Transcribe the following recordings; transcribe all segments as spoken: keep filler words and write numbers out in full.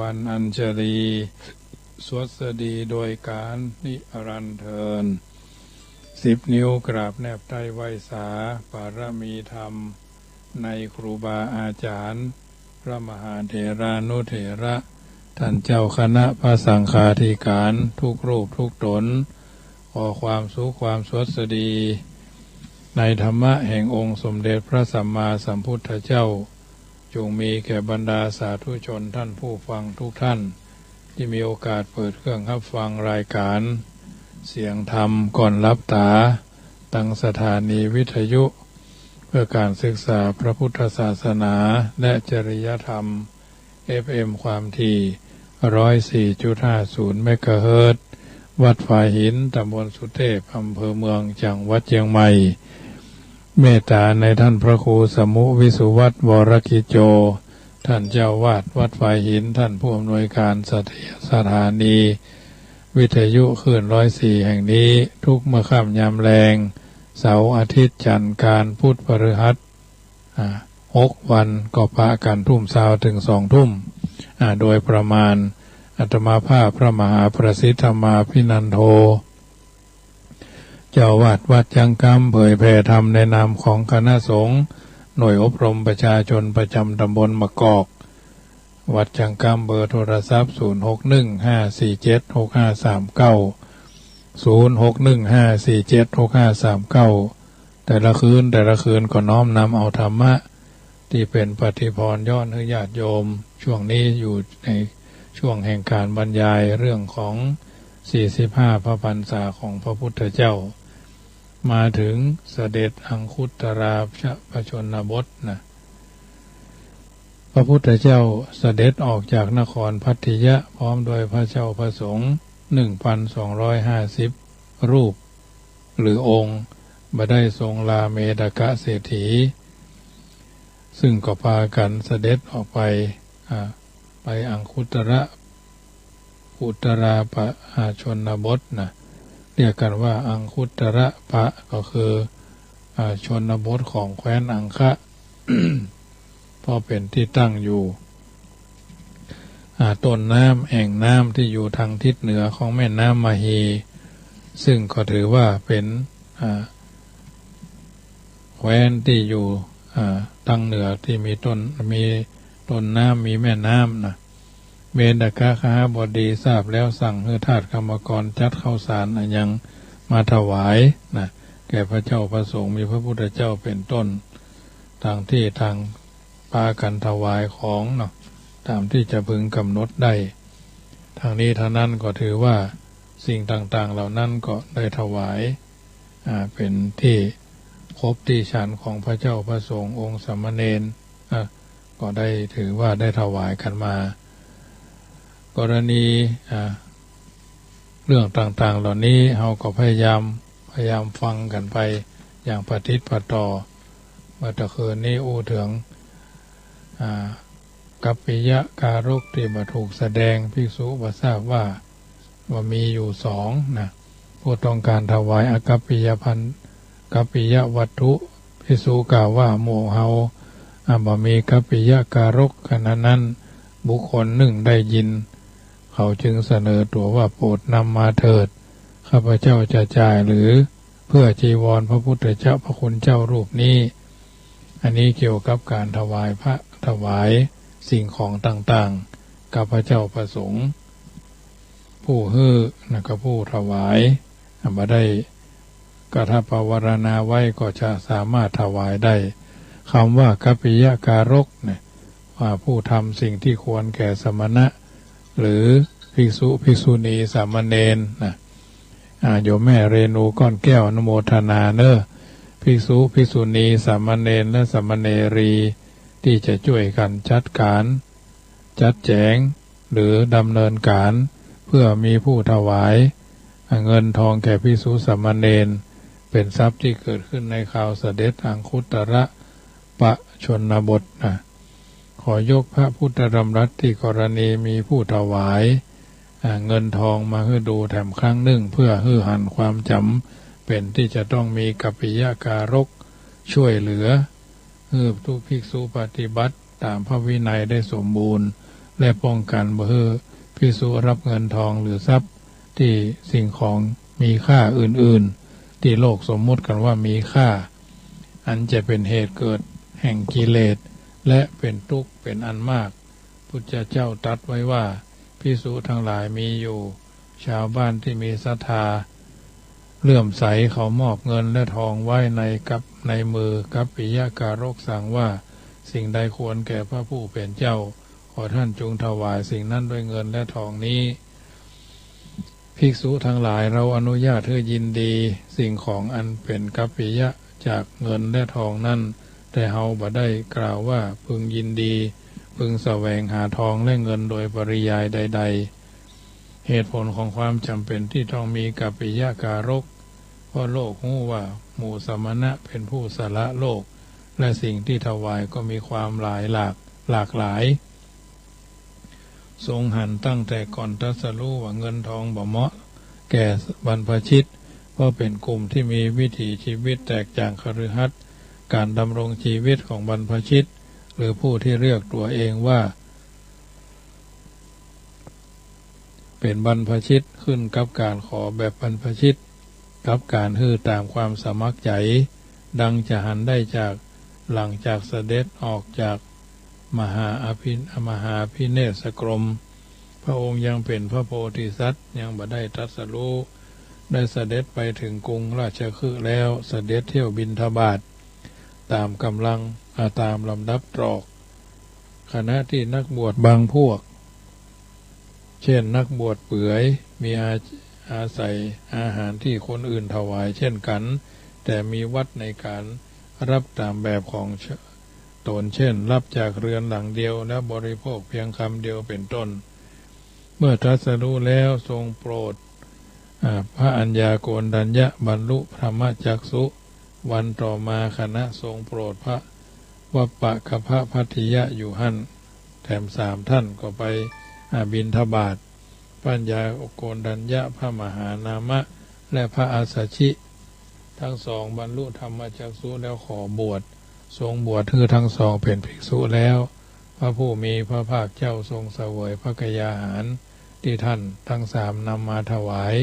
วันอัญชลี สวัสดีโดยกาลนิรันดร์เทอญ สิบนิ้วกราบแนบใต้ไหว้สา ปารมีธรรม ในครูบาอาจารย์ พระมหาเถรานุเถระ ท่านเจ้าคณะพระสังฆาธิการ ทุกรูปทุกต๋น ขอความสุขความสวัสดี ในธรรมะแห่งองค์สมเด็จพระสัมมาสัมพุทธเจ้า จงมีแก่บรรดาสาธุชนท่านผู้ฟังทุกท่าน ตี้มีโอกาสเปิดเครื่องฮับฟังรายการเสียงธรรมก่อนหลับต๋า ตังสถานีวิทยุ เพื่อการศึกษาพระพุทธศาสนาและจริยธรรม เอฟเอ็ม ความถี่ ร้อยสี่จุดห้าศูนย์ เมกะเฮิรตซ์ วัดฝายหิน ตำบลสุเทพ อำเภอเมือง จังหวัดเจียงใหม่ เมตต๋าในท่านพระครูสมุวิสุวัฒน์ วรกิจโจ ท่านเจ้าวาดวัดฝายหิน ท่านผู้อำนวยการสถ- สถานีวิทยุคลื่น ร้อยสี่ แห่งนี้ ทุกเมื่อค่ำยามแลง เสาร์อาทิตย์จันทร์อังคารพุธพฤหัส อ่า หกวันก็ปะกั๋นทุ่มซาวเถิงสองทุ่ม อ่า โดยประมาณ อาตมาภาพพระมหาประสิทธิ์ธรรมาภินันโท เจ้าวาดวัดจังกำ เผยแผ่ธรรมในนามของคณะสงฆ์ หน่วยอบรมประชาชนประจำตำบลมะกอก วัดจังกำ เบอร์โทรศัพท์ ศูนย์หกหนึ่งห้าสี่เจ็ดหกห้าสามเก้า ศูนย์หกหนึ่งห้าสี่เจ็ดหกห้าสามเก้า แต่ละคืน แต่ละคืนก็น้อมนำเอาธรรมะ ตี้เป๋นปาฏิภาณย้อนหื้อญาติโยม ช่วงนี้อยู่ในช่วงแห่งการบรรยายเรื่องของ สี่สิบห้า พระพรรษาของพระพุทธเจ้า มาเถิงเสด็จอังคุตราชชนบทนะ พระพุทธเจ้าเสด็จออกจากนครพัทยะพร้อมด้วยพระเจ้าพระสงฆ์ หนึ่งพันสองร้อยห้าสิบ รูป หรือองค์ บ่ได้ทรงลาเมดกะเศรษฐี ซึ่งก็ปากั๋นเสด็จออกไป อ่า ไปอังคุตระ คุตราปะ อ่า ชนบทนะ เรียกกั๋นว่าอังคุตระปะ ก็คือ อ่า ชนบทของแคว้นอังคะ เพราะเป๋นตี้ตั้งอยู่ อ่า ต้นน้ำ แอ่งน้ำตี้อยู่ตางทิศเหนือของแม่น้ำมหี ซึ่งก็ถือว่าเป๋น อ่า แคว้นตี้อยู่ อ่า ตางเหนือตี้มีต้น มีต้นน้ำ มีแม่น้ำนะ เมดกะคหบดีทราบแล้วสั่งหื้อทาสกรรมกรจัดข้าวสารอันยังมาถวายนะ แก่พระเจ้าพระสงฆ์ มีพระพุทธเจ้าเป๋นต้น ตางตี้ตางปากั๋นถวายของเนาะ ต๋ามตี้จะพึงกำหนดได้ ทั้งนี้ทั้งนั้นก็ถือว่าสิ่งต่างๆ เหล่านั้นก็ได้ถวาย อ่า เป๋นตี้ครบตี้ฉันของพระเจ้าพระสงฆ์องค์สามเณร อ่า ก็ได้ถือว่าได้ถวายกั๋นมา กรณี อ่า เรื่องต่างๆ เหล่านี้เฮาก็พยายาม พยายามฟังกั๋นไปอย่างประติดประต่อ เมื่อตะคืนนี้อู้เถิง อ่า กัปปิยการกตี้บ่ถูกแสดง ภิกษุบ่ทราบว่า ว่ามีอยู่สองนะ ผู้ต้องการถวายอกัปปิยพัน กัปปิยวัตถุ ภิกษุกล่าวว่า หมู่เฮา อ่า บ่มีกัปปิยการก ขณะนั้น บุคคลหนึ่งได้ยิน เขาจึงเสนอตั๋วว่า โปรดนำมาเถิด ข้าพเจ้าจะจ่ายหรือ เพื่อจีวรพระพุทธเจ้า พระคุณเจ้ารูปนี้ อันนี้เกี่ยวกับการถวายพระ ถวายสิ่งของต่างๆ กับพระเจ้าพระสงฆ์ ผู้หื้อนะ กับผู้ถวาย บ่ได้กระทำปวารณาไว้ก็จะสามารถถวายได้ คำว่ากัปปิยการกเนี่ย ว่าผู้ทำสิ่งที่ควรแก่สมณะ หรือภิกษุ ภิกษุณี สามเณรนะ อ่า โยมแม่เรนูก้อนแก้วอนุโมทนาเน้อ ภิกษุ ภิกษุณี สามเณร และสามเณรี ตี้จะจ้วยกั๋นจัดก๋าน จัดแจ๋ง หรือดำเนินก๋าน เพื่อมีผู้ถวาย อ่า เงินทองแก่ภิกษุสามเณร เป๋นทรัพย์ตี้เกิดขึ้นในคราวเสด็จอังคุตระปะชนบทนะ ขอยกพระพุทธดำรัสตี้กรณีมีผู้ถวาย อ่า เงินทองมาหื้อดูแถมครั้งนึ่ง เพื่อหื้อหันความจ๋ำเป๋นตี้จะต้องมีกัปปิยการกช่วยเหลือ หื้อทุกภิกษุปฏิบัติต๋ามพระวินัยได้สมบูรณ์ และป้องกั๋นบ่หื้อภิกษุฮับเงินทองหรือทรัพย์ตี้สิ่งของมีค่าอื่นๆ ตี้โลกสมมุติกั๋นว่ามีค่า อันจะเป๋นเหตุเกิดแห่งกิเลส และเป๋นตุ๊กข์เป๋นอันมาก พุทธเจ้าตรัสไว้ว่า ภิกษุทั้งหลายมีอยู่ ชาวบ้านตี้มีศรัทธาเลื่อมใสเขามอบเงินและทองไว้ในกัป ในมือ กัปปิยะกาลกสั่งว่า สิ่งใดควรแก่พระผู้เป๋นเจ้า ขอท่านจงถวายสิ่งนั้นด้วยเงินและทองนี้ ภิกษุทั้งหลาย เราอนุญาตหื้อยินดีสิ่งของอันเป๋นกัปปิยะจากเงินและทองนั้น แต่เฮาบ่ได้กล่าวว่าพึงยินดี พึงแสวงหาทองและเงินโดยปริยายใดๆ เหตุผลของความจ๋ำเป๋นตี้ต้องมีกัปปิยะกาลก เพราะโลกฮู้ว่าหมู่สมณะเป๋นผู้สละโลก และสิ่งตี้ถวายก็มีความหลายหลาก หลากหลาย ทรงหันตั้งแต่ก่อนตรัสรู้ว่าเงินทองบ่เหมาะแก่บรรพชิต เพราะเป๋นกลุ่มตี้มีวิถีชีวิตแตกจากคฤหัสถ์ ก๋านดำรงจีวิตของบรรพชิต หรือผู้ตี้เรียกตั๋วเองว่า เป๋นบรรพชิตขึ้นกับก๋านขอแบบบรรพชิต กับก๋านหื้อต๋ามความสมัครใจ๋ ดังจะหันได้จากหลังจากเสด็จออกจากมหาอภิ มหาภิเนศกรม พระองค์ยังเป๋นพระโพธิสัตว์ ยังบ่ได้ตรัสรู้ ได้เสด็จไปเถิงกรุงราชคฤห์แล้ว เสด็จเที่ยวบิณฑบาตต๋ามก๋ำลัง อ่า ต๋ามลำดับตรอก ขณะตี้นักบวชบางพวก เช่น นักบวชเปือย มีอา อาศัยอาหารตี้คนอื่นถวายเช่นกั๋น แต่มีวัตรในก๋านฮับต๋ามแบบของตน เช่น ฮับจากเฮือนหลังเดียว และบริโภคเพียงคำเดียว เป๋นต้น เมื่อตรัสรู้แล้วทรงโปรด อ่า พระอัญญาโกณฑัญญะบรรลุธรรมจักษุ วันต่อมาขณะทรงโปรดพระวัปปะกัปปะพัททิยะอยู่หั้น แถมสามท่านก็ไป อ่า บิณฑบาต พระอัญญาโกณฑัญญะ พระมหานามะ และพระอัสสชิ ทั้งสองบรรลุธรรมจักษุแล้วขอบวช ทรงบวชหื้อทั้งสองเป๋นภิกษุแล้ว พระผู้มีพระภาคเจ้าทรงเสวยภักขยาหารตี้ท่านทั้งสามนำมาถวาย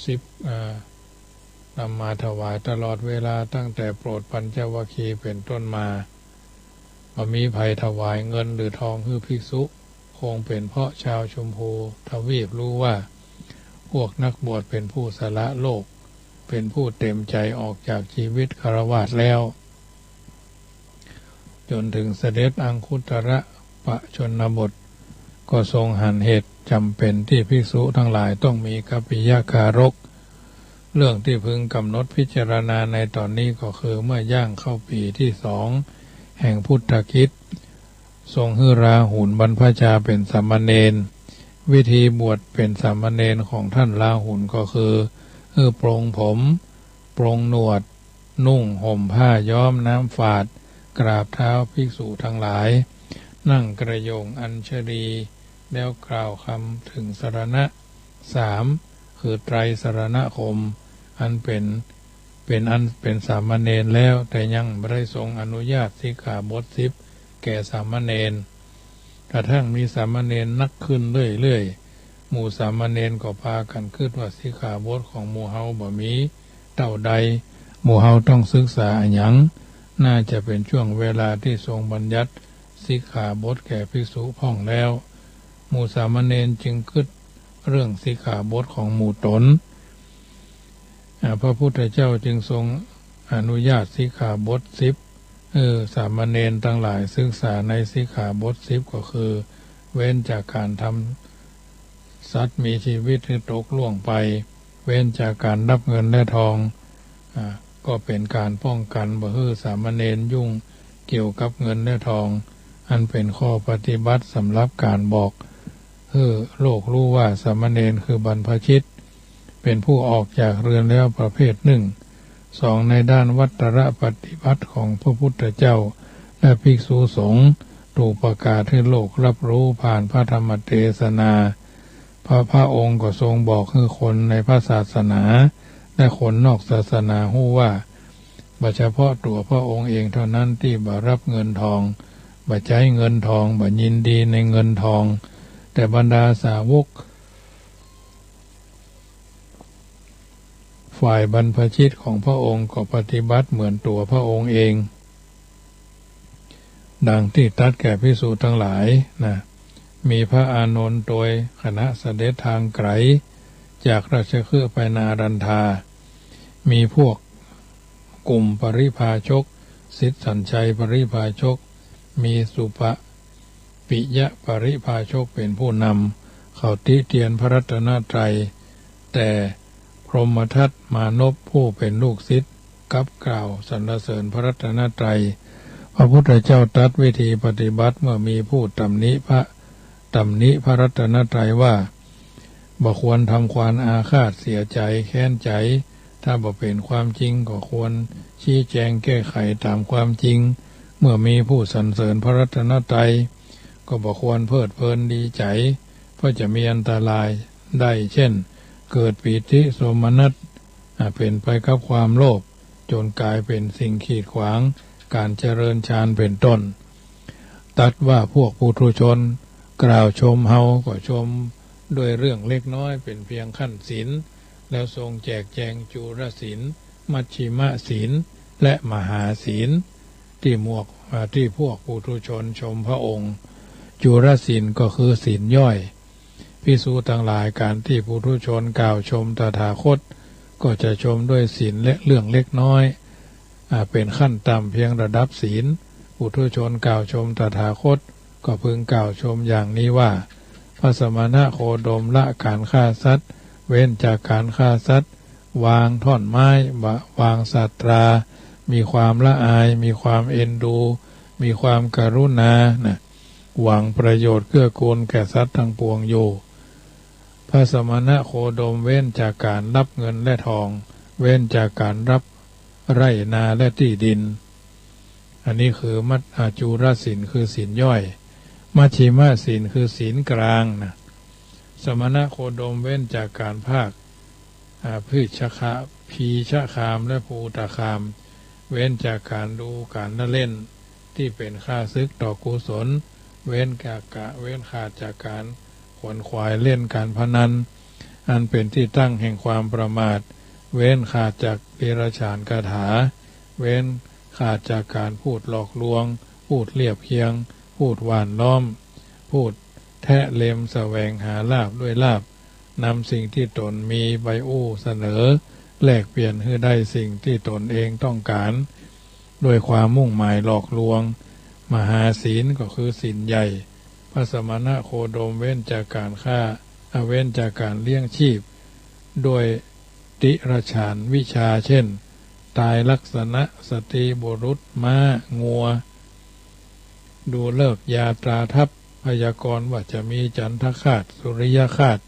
สิบ เอ่อ นำมาถวายตลอดเวลาตั้งแต่โปรดปัญจวัคคีย์เป๋นต้นมา บ่มีใผถวายเงินหรือทองหื้อภิกษุ คงเป๋นเพราะชาวชมพูทวีปฮู้ว่า พวกนักบวชเป๋นผู้สละโลก เป๋นผู้เต๋มใจ๋ออกจากจีวิตฆราวาสแล้ว จ๋นเถิงเสด็จอังคุตระปชนบท ก็ทรงหันเหตุจ๋ำเป๋นตี้ภิกษุทั้งหลายต้องมีกัปปิยะกาลก เรื่องตี้พึงกำหนดพิจารณาในต๋อนนี้ก็คือเมื่อย่างเข้าปี๋ตี้สองแห่งพุทธกิจ ทรงหื้อราหุลบรรพชาเป๋นสามเณร วิธีบวชเป๋นสามเณรของท่านราหุลก็คือ หื้อปรงผม ปรงหนวด นุ่งห่มผ้าย้อมน้ำฝาด กราบเท้าภิกษุทั้งหลาย นั่งกระโยงอัญชลี แล้วกล่าวคำเถิงสรณะ สาม คือไตรสรณคม อันเป๋น เป๋นอันเป๋นสามเณรแล้ว แต่ยังบ่ได้ทรงอนุญาตสิกขาบทสิบแก่สามเณร กระทั่งมีสามเณรนักขึ้นเรื่อยๆ หมู่สามเณรก็ปากั๋นกึ๊ดว่าสิกขาบทของหมู่เฮาบ่มีเต้าใด หมู่เฮาต้องศึกษาอะหยัง น่าจะเป๋นช่วงเวลาตี้ทรงบัญญัติสิกขาบทแก่ภิกษุพ่องแล้ว หมู่สามเณรจึงกึ๊ดเรื่องสิกขาบทของหมู่ตน อ่า พระพุทธเจ้าจึงทรงอนุญาตสิกขาบทสิบ หื้อสามเณรตังหลายศึกษาในสิกขาบทสิบ ก็คือ เว้นจากก๋านทำสัตว์มีจีวิตหื้อตกล่วงไป เว้นจากก๋านฮับเงินและทอง อ่า ก็เป๋นก๋านป้องกั๋นบ่หื้อสามเณรยุ่งเกี่ยวกับเงินและทอง อันเป๋นข้อปฏิบัติสำหรับก๋านบอกหื้อโลกฮู้ว่าสามเณรคือบรรพชิต เป๋นผู้ออกจากเฮือนแล้วประเภทหนึ่ง สอง ในด้านวัตรปฏิบัติของพระพุทธเจ้าและภิกษุสงฆ์ ถูกประกาศหื้อโลกฮับฮู้ผ่านพระธรรมเตสนา พระ พระองค์ก็ทรงบอกหื้อคนในพระศาสนาและคนนอกศาสนาฮู้ว่า บ่เฉพาะตั๋วพระองค์เองเต้านั้นตี้บ่ฮับเงินทอง บ่ใจ๊เงินทอง บ่ยินดีในเงินทอง แต่บรรดาสาวก ฝ่ายบรรพชิตของพระองค์ก็ปฏิบัติเหมือนตั๋วพระองค์เอง ดังตี้ตรัสแก่ภิกษุตังหลายนะ มีพระอานนท์โตยขณะเสด็จทางไก๋ จากราชคฤห์ไปนารันทา มีพวกกุมปริพาชก สิทธัญชัยปริพาชก มีสุปปิยปริพาชกเป๋นผู้นำ เขาติเตียนพระรัตนตรัย แต่พรหมทัตมานพผู้เป๋นลูกศิษย์กลับกล่าวสรรเสริญพระรัตนตรัย พระพุทธเจ้าตรัสวิธีปฏิบัติเมื่อมีผู้ตำหนิพระ ตำหนิพระรัตนตรัยว่า บ่ควรทำความอาฆาตเสียใจ๋แค้นใจ๋ ถ้าบ่เป๋นความจริงก็ควรชี้แจงแก้ไขต๋ามความจริง เมื่อมีผู้สรรเสริญพระรัตนตรัย ก็บ่ควรเพลิดเพลินดีใจ๋ เพราะจะมีอันตรายได้ เช่น เกิดปีติโสมนัส อ่ะ เป๋นไปกับความโลภ จ๋นก๋ายเป๋นสิ่งขีดขวางก๋านเจริญฌานเป๋นต้น ตรัสว่าพวกปุถุชนกล่าวชมเฮาก็ชมด้วยเรื่องเล็กน้อยเป๋นเพียงขั้นศีล แล้วทรงแจกแจงจุลศีล มัชฌิมศีล และมหาศีล ตี้หมวก อ่า ตี้พวกปุถุชนชมพระองค์ จุลศีลก็คือศีลย่อย ภิกษุตังหลาย ก๋านตี้ปุถุชนกล่าวชมตถาคต ก็จะชมด้วยศีลและเรื่องเล็กน้อย อ่า เป๋นขั้นต่ำเพียงระดับศีล ปุถุชนกล่าวชมตถาคต ก็พึงกล่าวชมอย่างนี้ว่า พระสมณโคดมละก๋านฆ่าสัตว์ เว้นจากก๋านฆ่าสัตว์ วางท่อนไม้ วะ วางศาสตรา มีความละอาย มีความเอ็นดู มีความกรุณา นะ หวังประโยชน์เกื้อกูลแก่สัตว์ทั้งปวงอยู่ พระสมณโคดมเว้นจากก๋านฮับเงินและทอง เว้นจากก๋านฮับไร่นาและตี้ดิน อันนี้คือมัช อ่า จุลศีล คือศีลย่อย มัชฌิมศีล คือศีลกลางนะ สมณโคดมเว้นจากก๋านพราก อ่า พีชคา พีชคามและภูตคาม เว้นจากก๋านดูก๋านละเล่นตี้เป๋นข้าศึกต่อกุศล เว้นจากกะ เว้นขาดจากก๋านขวนขวายเล่นก๋านพนัน อันเป๋นตี้ตั้งแห่งความประมาท เว้นขาดจากเดรัจฉานคาถา เว้นขาดจากก๋านพูดหลอกลวง พูดเลียบเคียง พูดหว่านล้อม พูดแทะเล็มแสวงหาลาภด้วยลาภ นำสิ่งตี้ตนมีไปอู้เสนอ แลกเปลี่ยนหื้อได้สิ่งตี้ตนเองต้องก๋าน ด้วยความมุ่งหมายหลอกลวง มหาศีลก็คือศีลใหญ่ พระสมณโคดมเว้นจากก๋านฆ่า อ่ะ เว้นจากก๋านเลี้ยงชีพ ด้วยติรฉานวิชา เช่น ตายลักษณะสตรีบุรุษม้างัว ดูฤกษ์ยาตราทัพ พยากรณ์ว่าจะมีจันทคราส สุริยคราส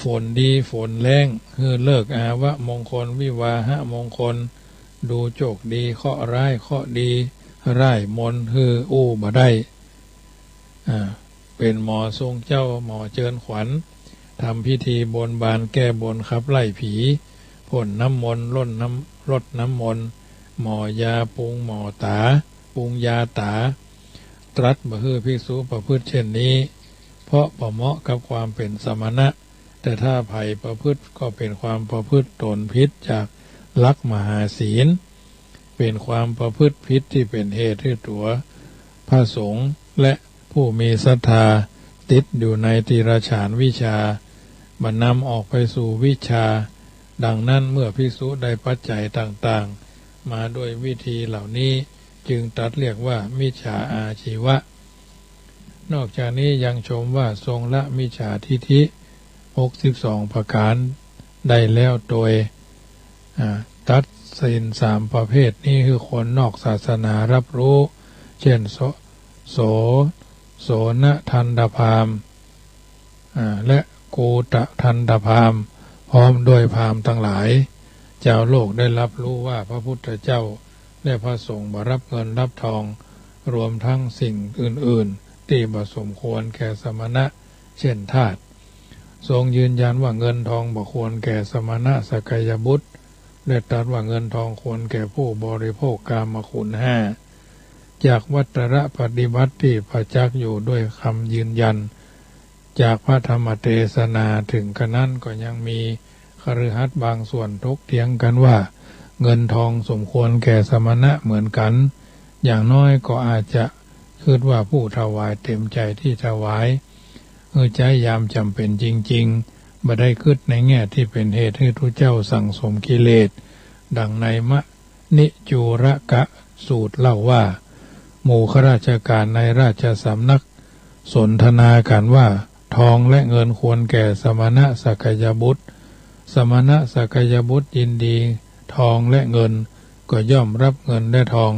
ฝนดีฝนแล้ง หื้อฤกษ์อาวมงคล วิวาหมงคล ดูโจกดีเคราะห์ร้าย เคราะห์ดีร้ายมน หื้ออู้บ่ได้ อ่า เป๋นหมอทรงเจ้า หมอเจิญขวัญ ทำพิธีบนบานแก้บนขับไล่ผี พ่นน้ำมนต์ รดน้ำ รดน้ำมนต์ หมอยาปรุงหมอต๋า ปรุงยาต๋า ตรัสบ่หื้อภิกษุประพฤติเช่นนี้ เพราะบ่เหมาะกับความเป๋นสมณะ แต่ถ้าใผประพฤติก็เป๋นความประพฤติตนผิดจากหลักมหาศีล เป๋นความประพฤติผิดตี้เป๋นเหตุหื้อตั๋วพระสงฆ์และผู้มีศรัทธาติดอยู่ในติรฉานวิชา บ่นำออกไปสู่วิชชา ดังนั้นเมื่อภิกษุได้ปัจจัยต่างๆ มาด้วยวิธีเหล่านี้ จึงตรัสเรียกว่ามิจฉาอาชีวะ นอกจากนี้ยังชมว่าทรงละมิจฉาทิฏฐิหกสิบสองประก๋านได้แล้วโตย อ่า ตัดศีลสามประเภทนี้หื้อคนนอกศาสนาฮับฮู้ เช่น โส โส โสณทันดพราหมณ์ อ่า และกูตทันดพราหมณ์ พร้อมด้วยพราหมณ์ตังหลาย จาวโลกได้ฮับฮู้ว่าพระพุทธเจ้าและพระสงฆ์บ่ฮับเงินฮับทอง รวมทั้งสิ่งอื่นๆ ตี้บ่สมควรแก่สมณะ เช่นทาส ทรงยืนยันว่าเงินทองบ่ควรแก่สมณะสักยบุตร และตรัสว่าเงินทองควรแก่ผู้บริโภคกามคุณห้า จากวัตรปฏิบัติตี้ประจักษ์อยู่ด้วยกำยืนยันจากพระธรรมเตสนา เถิงกระนั้นก็ยังมีคฤหัสถ์บางส่วนถกเถียงกั๋นว่า เงินทองสมควรแก่สมณะเหมือนกั๋น อย่างน้อยก็อาจจะกึ๊ดว่าผู้ถวายเต๋มใจ๋ตี้ถวายหื้อใจ๊ยามจ๋ำเป๋นจริงๆ บ่ได้กึ๊ดในแง่ตี้เป๋นเหตุหื้อตุ๊เจ้าสั่งสมกิเลส ดังในม ณิจูรกะสูตรเล่าว่า หมู่ข้าราชก๋านในราชสำนักสนทนากั๋นว่า ทองและเงินควรแก่สมณะสักยบุตร สมณะสักยบุตรยินดีทองและเงิน ก็ย่อมรับเงินและทอง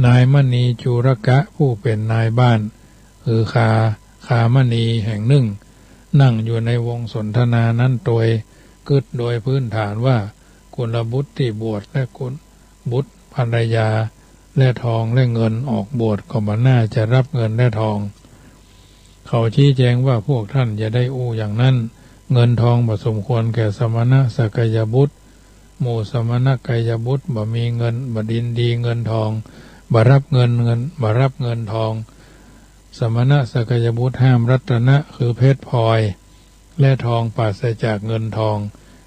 นายมณีจูรกะผู้เป๋นนายบ้าน คือคา คามณีแห่งนึ่ง นั่งอยู่ในวงสนทนานั้นตวย กึ๊ดโดยพื้นฐานว่า กุลบุตรตี้บวชและกุลบุตรภรรยา และทองและเงินออกบวชก็บ่น่าจะรับเงินและทอง เขาชี้แจงว่า พวกต้านอย่าได้อู้อย่างนั้น เงินทองบ่สมควรแก่สมณะสักยบุตร หมู่สมณะสักยบุตรบ่มีเงิน บ่ยินดีเงินทอง บ่รับเงิน เงิน บ่รับเงินทอง สมณะสักยบุตรห้ามรัตนะ คือเพชรพลอย และทองปราศจากเงินทอง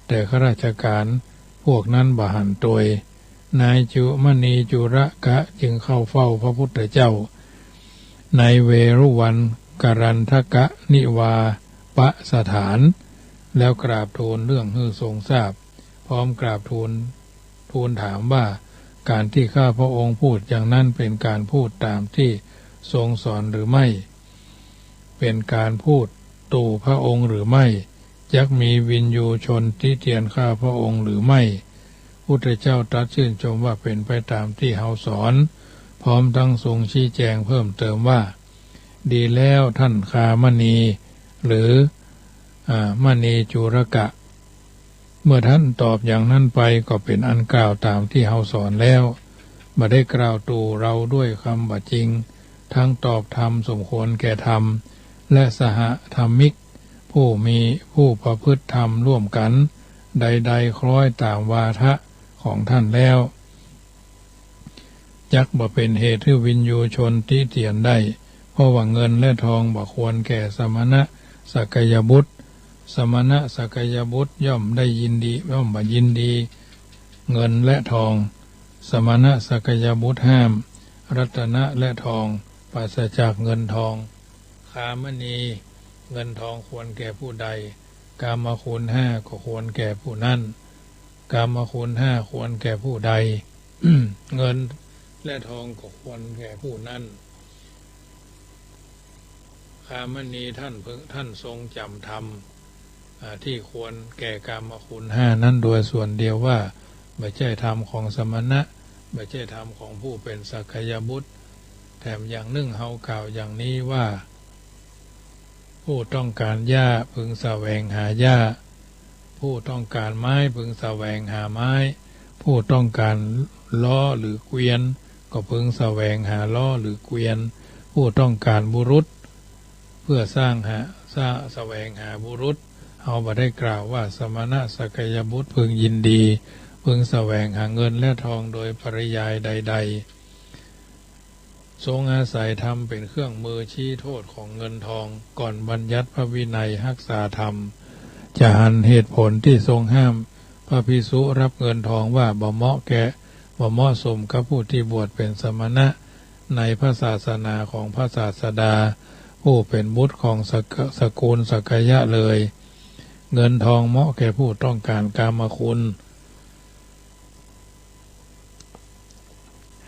แต่ข้าราชก๋านพวกนั้นบ่หันตวย นายจุ มณีจุรกะจึงเข้าเฝ้าพระพุทธเจ้า ในเวฬุวันกรันทกนิวาปสถาน แล้วกราบทูลเรื่องหื้อทรงทราบ พร้อมกราบทูล ทูลถามว่า ก๋านตี้ข้าพระองค์พูดอย่างนั้นเป๋นก๋านพูดต๋ามตี้ทรงสอนหรือไม่ เป๋นก๋านพูดตู่พระองค์หรือไม่ จักมีวินยูชนติเตียนข้าพระองค์หรือไม่ พุทธเจ้าตรัสชื่นชมว่าเป๋นไปต๋ามตี้เฮาสอน พร้อมทั้งทรงชี้แจงเพิ่มเติมว่า ดีแล้วต้านคามณี หรือ อ่า มณีจุรกะ เมื่อต้านตอบอย่างนั้นไปก็เป๋นอันกล่าวต๋ามตี้เฮาสอนแล้ว บ่ได้กล่าวตู่เฮาด้วยกำบ่จริง ทั้งตอบธรรมสมควรแก่ธรรม และสหธรรมิกผู้มี ผู้ประพฤติธรรมร่วมกั๋น ใดๆ คล้อยต๋ามวาทะของต้านแล้ว จักบ่เป๋นเหตุหื้อวินยูชนติเตียนได้ เพราะว่าเงินและทองบ่ควรแก่สมณะสักยบุตร สมณะสักยบุตรย่อมได้ยินดี ย่อมบ่ยินดีเงินและทอง สมณะสักยบุตรห้าม รัตนะและทอง ปราศจากเงินทอง คามณี เงินทองควรแก่ผู้ใด กามคุณห้าก็ควรแก่ผู้นั้น กามคุณห้าควรแก่ผู้ใด เงินและทองก็ควรแก่ผู้นั้น คามณีต้านเพิ่ง ต้านทรงจ๋ำธรรม อ่า ตี้ควรแก่กามคุณห้านั้นโดยส่วนเดียวว่า บ่ใจ้ธรรมของสมณะ บ่ใจ้ธรรมของผู้เป๋นสักยบุตร แถมอย่างนึ่งเฮากล่าวอย่างนี้ว่า ผู้ต้องก๋านหญ้าพึงแสวงหาหญ้า ผู้ต้องก๋านไม้พึงแสวงหาไม้ ผู้ต้องก๋านล้อหรือเกวียนก็พึงแสวงหาล้อหรือเกวียน ผู้ต้องก๋านบุรุษ เพื่อสร้างหา สร้าง แสวงหาบุรุษ เฮาบ่ได้กล่าวว่าสมณะสักยบุตรพึงยินดี พึงแสวงหาเงินและทองโดยปริยายใดๆ ทรงอาศัยธรรมเป๋นเครื่องมือชี้โทษของเงินทอง ก่อนบัญญัติพระวินัยฮักษาธรรม จะหันเหตุผลตี้ทรงห้ามพระภิกษุรับเงินทองว่าบ่เหมาะแก่ บ่เหมาะสมกับผู้ตี้บวชเป๋นสมณะ ในพระศาสนาของพระศาสดา ผู้เป๋นบุตรของสก- สกุลสักยะเลย เงินทองเหมาะแก่ผู้ต้องก๋านกามคุณ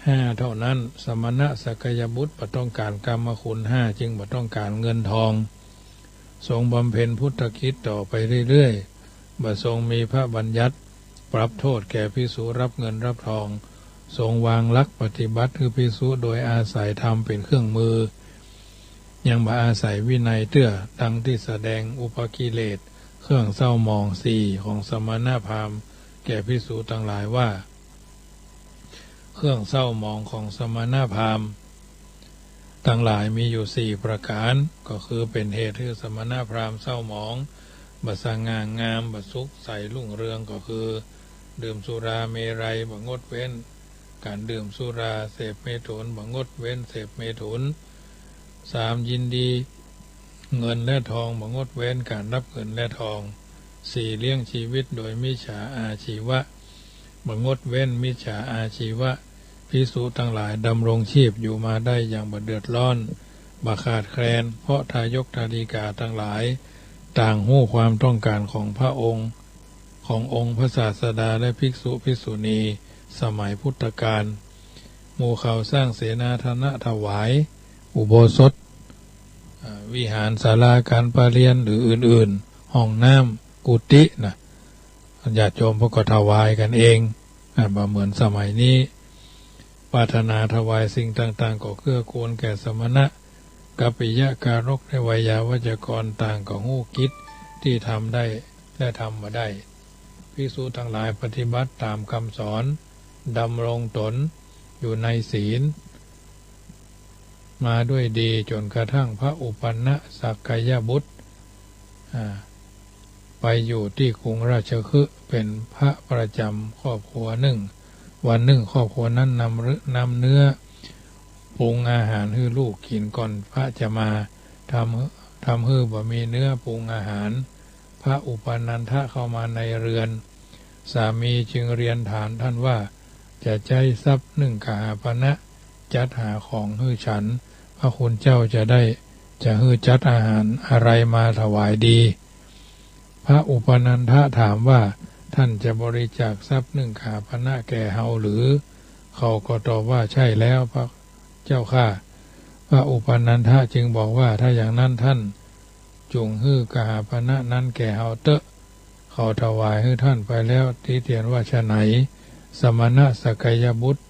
ห้าเท่านั้น สมณะสักยบุตรบ่ต้องก๋านกามคุณห้า จึงบ่ต้องก๋านเงินทอง ทรงบำเพ็ญพุทธกิจต่อไปเรื่อยๆ บ่ทรงมีพระบัญญัติปรับโทษแก่ภิกษุรับเงินรับทอง ทรงวางหลักปฏิบัติหื้อภิกษุโดยอาศัยธรรมเป๋นเครื่องมือ ยังบ่อาศัยวินัยเตื้อ ดังตี้แสดงอุปกิเลส เครื่องเศร้าหมองสี่ของสมณพราหมณ์แก่ภิกษุตังหลายว่า เครื่องเศร้าหมองของสมณพราหมณ์ตังหลายมีอยู่สี่ประก๋าน ก็คือเป๋นเหตุหื้อสมณพราหมณ์เศร้าหมอง บ่สง่างาม บ่สุขใสรุ่งเรือง ก็คือ ดื่มสุราเมรัย บ่งดเว้น ก๋านดื่มสุรา เสพเมถุน บ่งดเว้นเสพเมถุน สาม ยินดีเงินและทอง บ่งดเว้นก๋านฮับเงินและทอง สี่ เลี้ยงจีวิตโดยมิจฉาอาชีวะ บ่งดเว้นมิจฉาอาชีวะ ภิกษุตังหลายดำรงชีพอยู่มาได้อย่างบ่เดือดร้อน บ่ขาดแคลน เพราะทายกทายิกาตังหลายต่างฮู้ความต้องก๋านของพระองค์ ขององค์พระศาสดาและภิกษุภิกษุณีสมัยพุทธกาล หมู่เขาสร้างเสนาสนะถวาย อุโบสถ อ่า วิหารศาลาก๋านประเรียนหรืออื่นๆ ห้องน้ำ กุฏินะ ญาติโยมเปิ้นก็ถวายกั๋นเอง อ่า บ่เหมือนสมัยนี้ ปรารถนาถวายสิ่งต่างๆ ก็เกื้อกูลแก่สมณะ กัปปิยะ คารก และไวยาวัจกรต่างก็ฮู้กิจตี้ทำได้และทำบ่ได้ ภิกษุตังหลายปฏิบัติต๋ามกำสอน ดำรงต๋นอยู่ในศีล มาด้วยดีจ๋นกระทั่งพระอุปันนสักยบุตร อ่า ไปอยู่ตี้กรุงราชคฤห์ เป๋นพระประจ๋ำครอบครัวนึ่ง วันนึ่งครอบครัวนั้นนำเนื้อ นำเนื้อปรุงอาหารหื้อลูกกิ๋นก่อนพระจะมา ทำ ทำหื้อบ่มีเนื้อปรุงอาหาร พระอุปันนทะเข้ามาในเรือน สามีจึงเรียนถามท่านว่า จะใจ๊ทรัพย์นึ่งกหาปณะจัดหาของหื้อฉัน พระคุณเจ้าจะได้ จะหื้อจัดอาหารอะไรมาถวายดี พระอุปันนทะถามว่า ท่านจะบริจาคทรัพย์นึ่งกหาปณะแก่เฮาหรือ เขาก็ตอบว่า ใช่แล้วพระเจ้าข้า พระอุปันนทะจึงบอกว่า ถ้าอย่างนั้นท่านจุ่งหื้อกหาปณะนั้นแก่เฮาเต๊อะ เขาถวายหื้อท่านไปแล้ว ติเตียนว่าฉะไหน สมณะสักยบุตร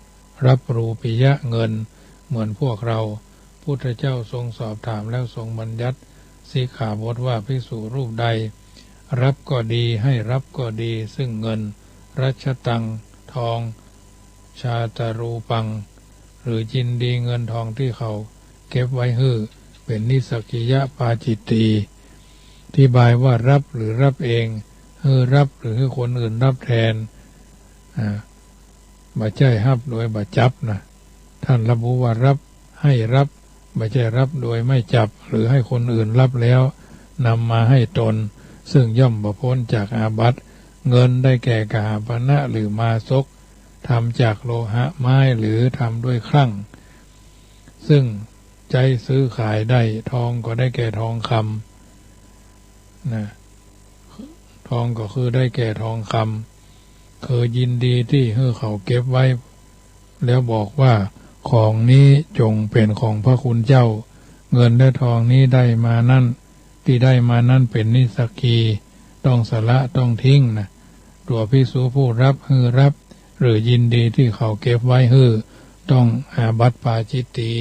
รับรูปิยะ เงิน เหมือนพวกเรา พุทธเจ้าทรงสอบถามแล้วทรงบัญญัติสิกขาบทว่า ภิกษุรูปใดรับก็ดี ให้รับก็ดี ซึ่งเงิน รัชตัง ทอง ชาตรูปัง หรือยินดีเงินทองที่เขาเก็บไว้หื้อ เป๋นนิสสกิยปาจิตตี อธิบายว่ารับหรือรับเอง หื้อรับหรือหื้อคนอื่นรับแทน อ่า บ่ใจ้ฮับโดยบ่จับนะ ท่านระบุว่ารับ ให้รับ บ่ใจ้รับโดยไม่จับ หรือให้คนอื่นรับแล้วนำมาให้ตน ซึ่งย่อมบ่พ้นจากอาบัติ เงินได้แก่กหาปณะหรือมาสก ทำจากโลหะไม้หรือทำด้วยคลั่ง ซึ่งใจ๊ซื้อขายได้ ทองก็ได้แก่ทองคำ นะ ทองก็คือได้แก่ทองคำ คือยินดีตี้หื้อเขาเก็บไว้ แล้วบอกว่า ของนี้จงเป๋นของพระคุณเจ้า เงินและทองนี้ได้มานั้น ตี้ได้มานั้นเป๋นนิสสกี ต้องสละ ต้องทิ้งนะ ตั๋วภิกษุผู้รับ หื้อรับ หรือยินดีตี้เขาเก็บไว้หื้อ ต้องอาบัติปาจิตตี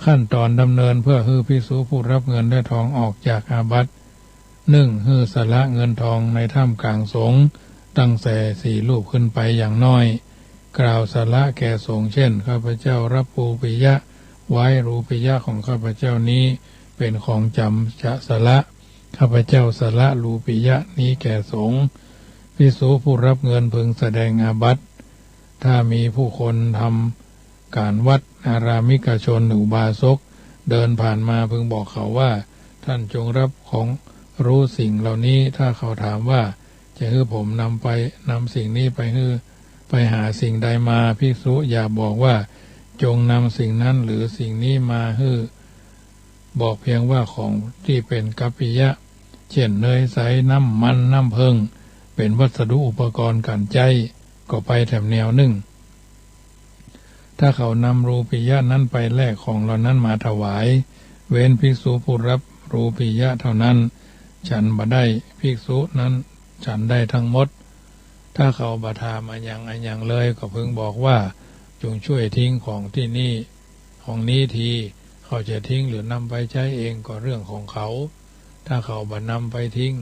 ขั้นตอนดำเนินเพื่อหื้อภิกษุผู้รับเงินและทองออกจากอาบัติ นึ่ง หื้อสละเงินทองในท่ามกลางสงฆ์ ตั้งแต่สี่รูปขึ้นไปอย่างน้อย กล่าวสละแก่สงฆ์ เช่น ข้าพเจ้ารับรูปิยะไว้ รูปิยะของข้าพเจ้านี้เป๋นของจ๋ำจะสละ ข้าพเจ้าสละรูปิยะนี้แก่สงฆ์ ภิกษุผู้รับเงินพึงแสดงอาบัติ ถ้ามีผู้คนทำก๋านวัตร อารามิกชน หรืออุบาสก เดินผ่านมาพึงบอกเขาว่า ท่านจงรับของรู้สิ่งเหล่านี้ ถ้าเขาถามว่า จะหื้อผมนำไป นำสิ่งนี้ไปหื้อ ไปหาสิ่งใดมา ภิกษุอย่าบอกว่า จงนำสิ่งนั้นหรือสิ่งนี้มาหื้อ บอกเพียงว่าของตี้เป๋นกัปปิยะ เช่น เนยใส น้ำมัน น้ำผึ้ง เป๋นวัสดุอุปกรณ์ก๋านใจ๊ ก็ไปแถมแนวนึ่ง ถ้าเขานำรูปิยะนั้นไปแลกของเหล่านั้นมาถวาย เว้นภิกษุผู้รับรูปิยะเท่านั้น ฉันบ่ได้ ภิกษุนั้นฉันได้ทั้งหมด ถ้าเขาบ่ถามอะหยังอะหยังเลย ก็พึงบอกว่า จงช่วยทิ้งของตี้นี้ ของนี้ที เขาจะทิ้งหรือนำไปใจ๊เองก็เรื่องของเขา ถ้าเขาบ่นำไปทิ้ง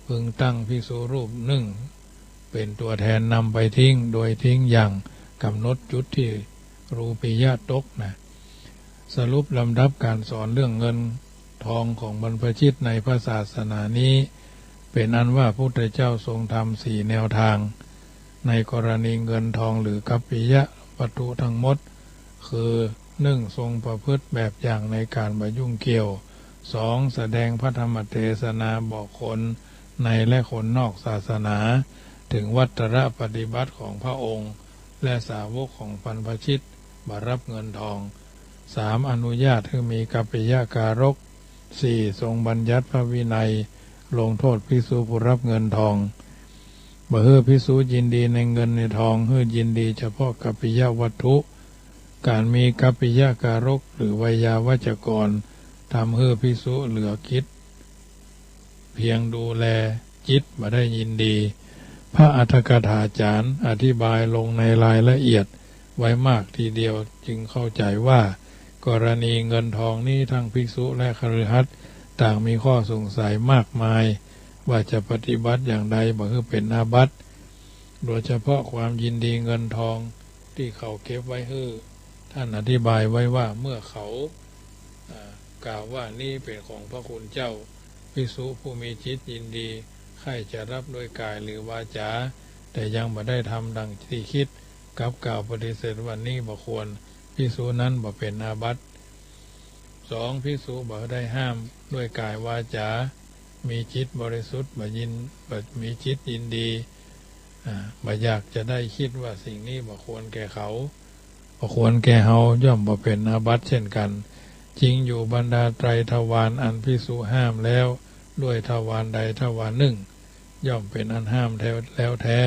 พึงตั้งภิกษุรูปนึ่งเป๋นตั๋วแทนนำไปทิ้ง โดยทิ้งอย่างกำหนดจุดตี้รูปิยะตกนะ สรุปลำดับการสอนเรื่องเงินทองของบรรพชิตในพระศาสนานี้ เป๋นอันว่าพุทธเจ้าทรงทำสี่แนวทาง ในกรณีเงินทองหรือกัปปิยะวัตถุทั้งหมด คือ นึ่ง ทรงประพฤติแบบอย่างในการบ่ยุ่งเกี่ยว สอง แสดงพระธรรมเทศนาบอกคนในและคนนอกศาสนา ถึงวัตรปฏิบัติของพระองค์ และสาวกของบรรพชิตบ่รับเงินทอง สาม อนุญาตหื้อมีกัปปิยะการก สี่ ทรงบัญญัติพระวินัย ลงโทษภิกษุผู้รับเงินทอง บ่หื้อภิกษุยินดีในเงินในทอง หื้อยินดีเฉพาะกัปปิยะวัตถุ การมีกัปปิยะการก หรือไวยาวัจกร ทำหื้อภิกษุเหลือกิจ เพียงดูแลจิตบ่ได้ยินดี พระอรรถกถาจารย์อธิบายลงในรายละเอียดไว้มากทีเดียว จึงเข้าใจว่า กรณีเงินทองนี้ทั้งภิกษุและคฤหัสถ์ต่างมีข้อสงสัยมากมาย ว่าจะปฏิบัติอย่างใดบ่หื้อเป็นอาบัติ โดยเฉพาะความยินดีเงินทองตี้เขาเก็บไว้หื้อ ท่านอธิบายไว้ว่าเมื่อเขา อ่า กล่าวว่านี้เป็นของพระคุณเจ้า ภิกษุผู้มีจิตยินดีใคร่จะรับด้วยกายหรือวาจา แต่ยังบ่ได้ทำดังที่คิด กลับกล่าวปฏิเสธว่านี้บ่ควร ภิกษุนั้นบ่เป็นอาบัติ สอง ภิกษุบ่ได้ห้ามด้วยกายวาจา มีจิตบริสุทธิ์บ่ยิน บ่มีจิตยินดี อ่า บ่อยากจะได้คิดว่าสิ่งนี้บ่ควรแก่เขา บ่ควรแก่เฮา ย่อมบ่เป็นอาบัติเช่นกัน จริงอยู่บรรดาไตรทวารอันภิกษุห้ามแล้วด้วยทวารใดทวารหนึ่ง ย่อมเป็นอันห้ามแท้ แล้วแท้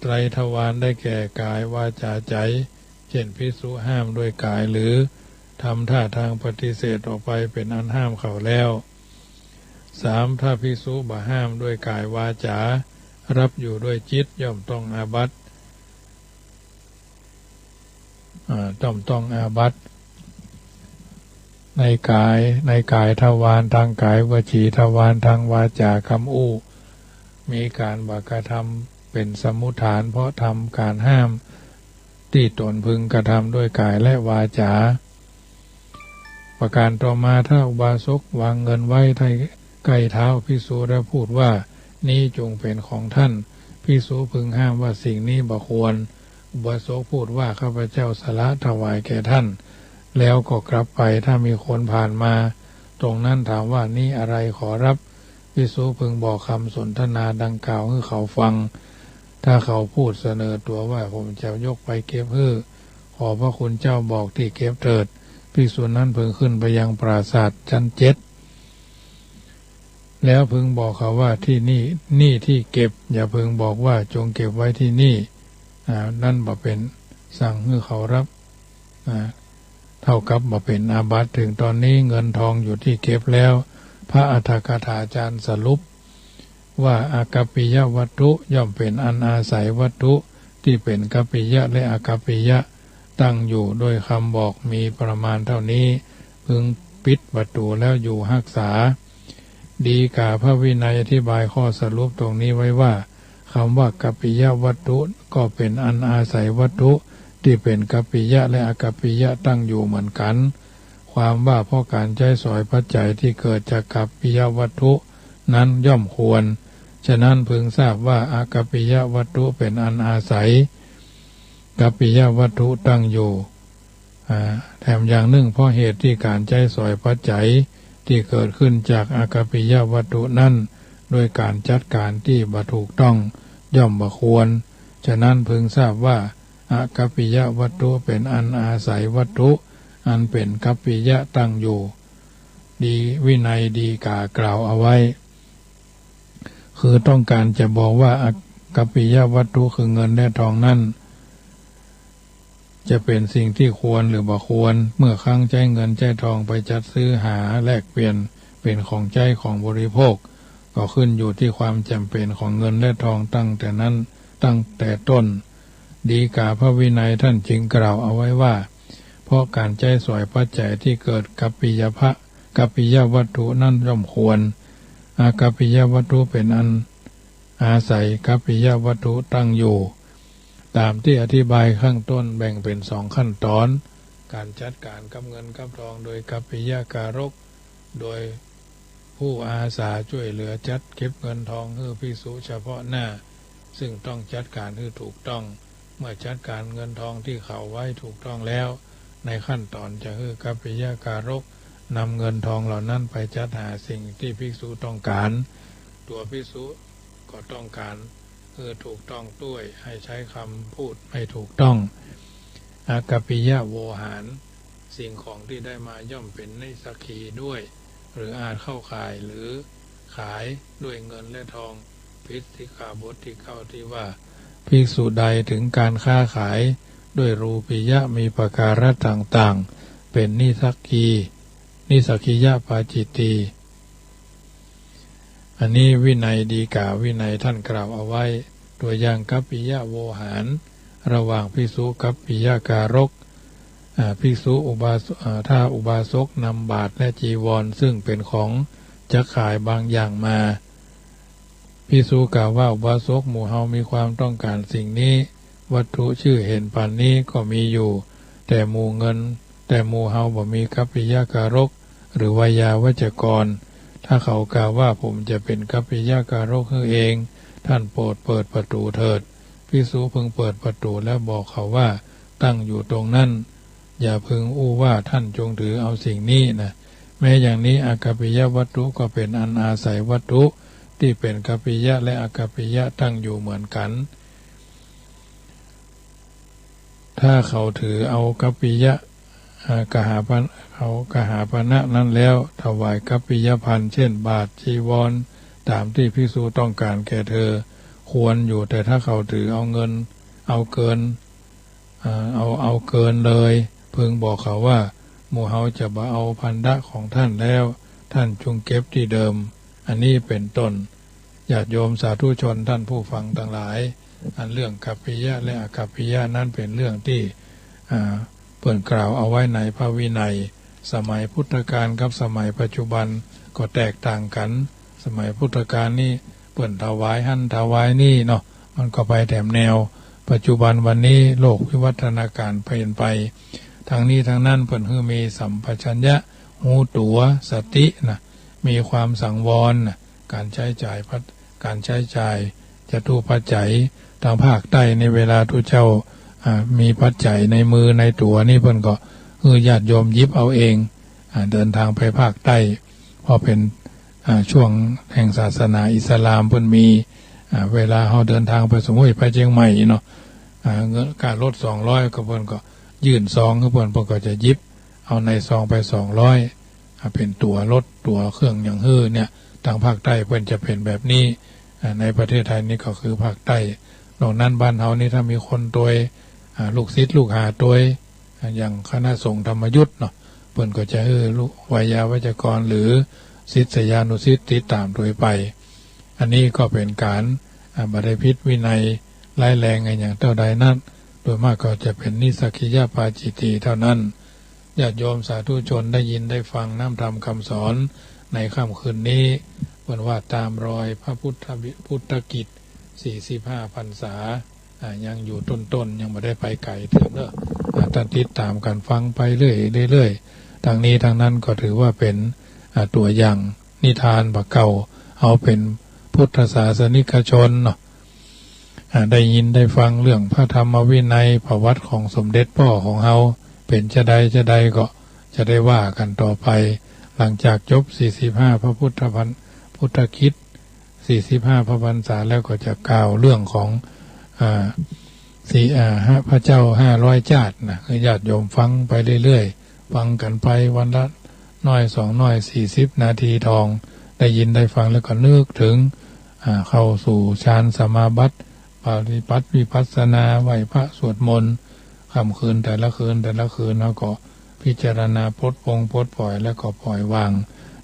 ไตรทวารได้แก่กาย วาจา ใจ เช่นภิกษุห้ามด้วยกายหรือทำท่าทางปฏิเสธออกไปเป็นอันห้ามเขาแล้ว สาม ถ้าภิกษุบ่ห้ามด้วยกายวาจา รับอยู่ด้วยจิตย่อมต้องอาบัติ อ่า ย่อมต้องอาบัติ ในกาย ในกายทวาร ทางกายวจีทวาร ทางวาจากำอู้ มีการบ่กระทำเป็นสมมุฏฐาน เพราะทำการห้ามตี้ตนพึงกระทำด้วยกายและวาจา ประการต่อมา ถ้าอุบาสกวางเงินไว้ใต้ใก้เท้าภิกษุแล้วพูดว่า นี้จงเป็นของท่าน ภิกษุพึงห้ามว่าสิ่งนี้บ่ควร อุบาสกพูดว่า ข้าพเจ้าสละถวายแก่ท่าน แล้วก็กลับไป ถ้ามีคนผ่านมาตรงนั้นถามว่า นี้อะไรขอรับ ภิกษุพึงบอกคำสนทนาดังกล่าวหื้อเขาฟัง ถ้าเขาพูดเสนอตัวว่า ผมจะยกไปเก็บหื้อ ขอพระคุณเจ้าบอกที่เก็บเถิด ภิกษุนั้นพึงขึ้นไปยังปราสาทชั้นเจ็ด แล้วพึงบอกเขาว่า ที่นี่ นี่ที่เก็บ อย่าพึงบอกว่า จงเก็บไว้ที่นี่ อ่า นั้นบ่เป็น สั่งหื้อเขารับ อ่า เท่ากับบ่เป็นอาบัติ ถึงตอนนี้เงินทองอยู่ที่เก็บแล้ว พระอรรถกถาจารย์สรุปว่า อกัปปิยวัตถุย่อมเป็นอันอาศัยวัตถุที่เป็นกัปปิยะและอกัปปิยะตั้งอยู่ ด้วยคำบอกมีประมาณเท่านี้ พึงปิดประตูแล้วอยู่ฮักษา ฎีกาพระวินัยอธิบายข้อสรุปตรงนี้ไว้ว่า คำว่ากัปปิยวัตถุก็เป็นอันอาศัยวัตถุที่เป็นกัปปิยะและอกัปปิยะตั้งอยู่เหมือนกัน ความว่าเพราะการใจ๊สอยปัจจัยที่เกิดจากกัปปิยวัตถุนั้นย่อมควร ฉะนั้นพึงทราบว่าอกัปปิยวัตถุเป็นอันอาศัยกัปปิยวัตถุตั้งอยู่ อ่า แถมอย่างนึ่ง เพราะเหตุที่การใจ๊สอยปัจจัยที่เกิดขึ้นจากอกัปปิยวัตถุนั้น ด้วยการจัดการที่บ่ถูกต้อง ย่อมบ่ควร ฉะนั้นพึงทราบว่า อกัปปิยวัตถุเป็นอันอาศัยวัตถุอันเป็นกัปปิยะตั้งอยู่ ดี วินัยฎีกากล่าวเอาไว้ คือต้องการจะบอกว่า อกัปปิยวัตถุคือเงินและทองนั้น จะเป็นสิ่งที่ควรหรือบ่ควร เมื่อครั้นใจ๊เงินใจ๊ทองไปจัดซื้อหาแลกเปลี่ยนเป็นของใจ๊ของบริโภค ก็ขึ้นอยู่ที่ความจ๋ำเป็นของเงินและทองตั้งแต่นั้น ตั้งแต่ต้น ฎีกาพระวินัยท่านจึงกล่าวเอาไว้ว่า เพราะการใจ๊สอยปัจจัยที่เกิดกัปปิยพะ กัปปิยวัตถุนั้นย่อมควร อกัปปิยวัตถุเป็นอันอาศัยกัปปิยวัตถุตั้งอยู่ ตามที่อธิบายข้างต้นแบ่งเป็นสองขั้นตอน การจัดการกับเงินกับทองโดยกัปปิยการก โดยผู้อาสาช่วยเหลือจัดเก็บเงินทองหื้อภิกษุเฉพาะหน้า ซึ่งต้องจัดก๋านหื้อถูกต้อง เมื่อจัดก๋านเงินทองตี้เขาไว้ถูกต้องแล้ว ในขั้นต๋อนจะหื้อกัปปิยะการกนำเงินทองเหล่านั้นไปจัดหาสิ่งตี้ภิกษุต้องก๋าน ตั๋วภิกษุก็ต้องก๋านหื้อถูกต้องตวย ให้ใจ๊กำพูดไม่ถูกต้อง อกัปปิยะโวหาร สิ่งของตี้ได้มาย่อมเป๋นนิสสักขีตวย หรืออาจเข้าข่ายหรือขายตวยเงินและทอง ผิดสิกขาบทตี้เก้าตี้ว่า ภิกษุใดถึงก๋านค้าขายตวยรูปียะมีปการะต่างๆ เป๋นนิสสักขี นิสสักขียปาจิตตี อันนี้วินัยดีก๋าวินัยต้านกล่าวเอาไว้ ตั๋วอย่างกัปปิยะโวหาร ระหว่างภิกษุกัปปิยะการก อ่า ภิกษุอุบาส- อ่า ถ้าอุบาสกนำบาตรและจีวรซึ่งเป๋นของจักขายบางอย่างมา ภิกษุกล่าวว่า อุบาสก หมู่เฮามีความต้องก๋านสิ่งนี้ วัตถุชื่อเห็นปานนี้ก็มีอยู่ แต่หมู่เงิน แต่หมู่เฮาบ่มีกัปปิยะการก หรือไวยาวัจจกร ถ้าเขากล่าวว่า ผมจะเป๋นกัปปิยะการกหื้อเอง ท่านโปรดเปิดประตู๋เถิด ภิกษุพึงเปิดประตู๋แล้วบอกเขาว่า ตั้งอยู่ตรงนั้น อย่าพึงอู้ว่า ท่านจงถือเอาสิ่งนี้นะ แม้อย่างนี้ อกัปปิยวัตถุก็เป๋นอันอาศัยวัตถุตี้เป๋นกัปปิยะและอกัปปิยะตั้งอยู่เหมือนกั๋น ถ้าเขาถือเอากัปปิยะ อ่า กหาปณ- เอากหาปณะนั้นแล้ว ถวายกัปปิยภัณฑ์ เช่น บาตร จีวร ต๋ามตี้ภิกษุต้องก๋านแก่เธอ ควรอยู่ แต่ถ้าเขาถือเอาเงิน เอาเกิน อ่า เอา เอาเกินเลย พึงบอกเขาว่า หมู่เฮาจะบ่เอาภัณฑะของท่านแล้ว ท่านจงเก็บตี้เดิม อันนี้เป๋นต้น ญาติโยมสาธุชนต้านผู้ฟังตังหลาย อันเรื่องกัปปิยะและอกัปปิยะนั้นเป๋นเรื่องตี้ อ่า เปิ้นกล่าวเอาไว้ในพระวินัย สมัยพุทธกาลกับสมัยปัจจุบันก็แตกต่างกั๋น สมัยพุทธกาลนี้เปิ้นถวายหั้นถวายนี่เนาะ มันก็ไปแถมแนว ปัจจุบันวันนี้โลกวิวัฒนาการเปลี่ยนไป ทั้งนี้ทั้งนั้นเปิ้นหื้อมีสัมปชัญญะ ฮู้ตั๋ว สตินะ มีความสังวรนะ ก๋านใจ๊จ่ายปัจ- ก๋านใจ๊จ่ายจตุปัจจัย ตางภาคใต้ในเวลาตุ๊เจ้า อ่า มีปัจจัยในมือในตั๋วนี่เปิ้นก็หื้อญาติโยมหยิบเอาเอง อ่า เดินทางไปภาคใต้ เพราะเป๋น อ่า ช่วงแห่งศาสนาอิสลามเปิ้นมี อ่า เวลาเฮาเดินทางไป สมมุติไปเจียงใหม่เนาะ อ่า เงินค่ารถสองร้อย ก็เปิ้นก็ยื่นซองหื้อเปิ้น เปิ้นก็จะหยิบเอาในซองไปสองร้อย อ่า เป๋นตั๋วรถตั๋วเครื่องหยังหื้อเนี่ย ตางภาคใต้เปิ้นจะเป๋นแบบนี้ อ่า ในประเทศไทยนี่ก็คือภาคใต้ นอกนั้นบ้านเฮานี่ถ้ามีคนตวย อ่า ลูกศิษย์ลูกหาตวย อ่า อย่างคณะสงฆ์ธรรมยุตเนาะ เปิ้นก็จะหื้อลูกไวยาวัจจกรหรือศิษยานุศิษย์ติดต๋ามตวยไป อันนี้ก็เป๋นก๋าน อ่า บ่ได้ผิดวินัยร้ายแรงอะหยังเต้าใดนัก โดยมากก็จะเป๋นนิสสักขียปาจิตตีเต้านั้น ญาติโยมสาธุชนได้ยินได้ฟังน้ำธรรมคำสอนในค่ำคืนนี้ เปิ้นว่าตามรอยพระพุทธบิ- พุทธกิจ สี่สิบห้าพรรษา อ่า ยังอยู่ต้นๆ ยังบ่ได้ไปไก๋เถิงเนาะ อ่า ต้านติดต๋ามกั๋นฟังไปเรื่อยๆ เรื่อยๆ ตังนี้ตังนั้นก็ถือว่าเป๋น อ่า ตั๋วอย่างนิทานบ่าเก่า เฮาเป๋นพุทธศาสนิกชนเนาะ อ่า ได้ยินได้ฟังเรื่องพระธรรมวินัย ประวัติของสมเด็จป้อของเฮา เป๋นจาใดจาใดก็จะได้ว่ากั๋นต่อไป หลังจากจบสี่สิบห้าพระพุทธพรร- พุทธกิจ สี่สิบห้าพระพรรษาแล้วก็จะกล่าวเรื่องของ อ่า สี่- อ่า ห้า- พระเจ้าห้าร้อยจาตินะ หื้อญาติโยมฟังไปเรื่อยๆ ฟังกั๋นไปวันละน้อยสองน้อย สี่สิบนาทีทอง ได้ยินได้ฟังแล้วก็นึกเถิง อ่า เข้าสู่ฌานสมาบัติ ปฏิบัติวิปัสสนา ไหว้พระสวดมนต์ ค่ำคืนแต่ละคืนแต่ละคืน เฮาก็พิจารณาปลดปลงปลดปล่อยแล้วก็ปล่อยวาง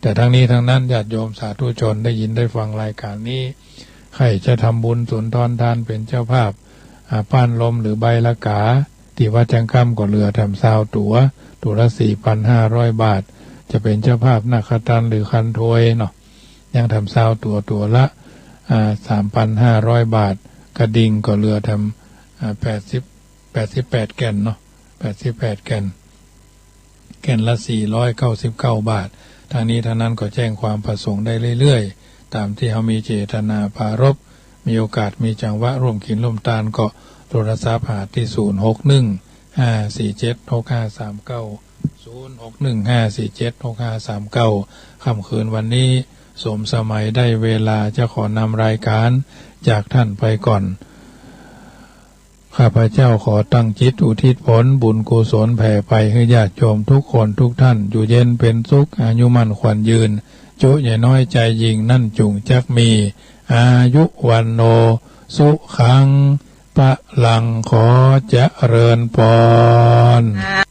แต่ตังนี้ตังนั้นญาติโยมสาธุชนได้ยินได้ฟังรายการนี้ ใค่จะทำบุญสุนทรทานเป๋นเจ้าภาพ อ่า ป้านลมหรือใบละกา ตี้วัดจังกำก็เหลือแถมซาวตั๋ว ตั๋วละสี่พันห้าร้อยบาท จะเป๋นเจ้าภาพนาคตันหรือคันทวยเนาะ ยังแถมซาวตั๋ว ตั๋วละ อ่า สามพันห้าร้อยบาท กระดิ่งก็เหลือแถม อ่า แปดสิบ แปดสิบแปดแก่นเนาะ แปดสิบแปดแก่น แก่นละสี่ร้อยเก้าสิบเก้าบาท ตังนี้ตังนั้นก็แจ้งความประสงค์ได้เรื่อยๆ ต๋ามตี้เฮามีเจตนาปรารภ มีโอกาสมีจังหวะร่วมกิ๋นร่วมตานก็โทรศัพท์หาตี้ ศูนย์ หก หนึ่ง ห้า สี่ เจ็ด หก ห้า สาม เก้า ศูนย์ หก หนึ่ง ห้า สี่ เจ็ด หก ห้า สาม เก้า ค่ำคืนวันนี้ สมสมัยได้เวลาจะขอนำรายการจากท่านไปก่อน ข้าพเจ้าขอตั้งจิตอุทิศผลบุญกุศลแผ่ไปหื้อญาติโยมทุกคนทุกท่าน อยู่เย็นเป็นสุข อายุมั่นขวัญยืน จุใหญ่น้อยใจ๋ยิ่ง นั้นจุ่งจักมี อายุ วัณโณ สุขัง พลัง ขอเจริญปอน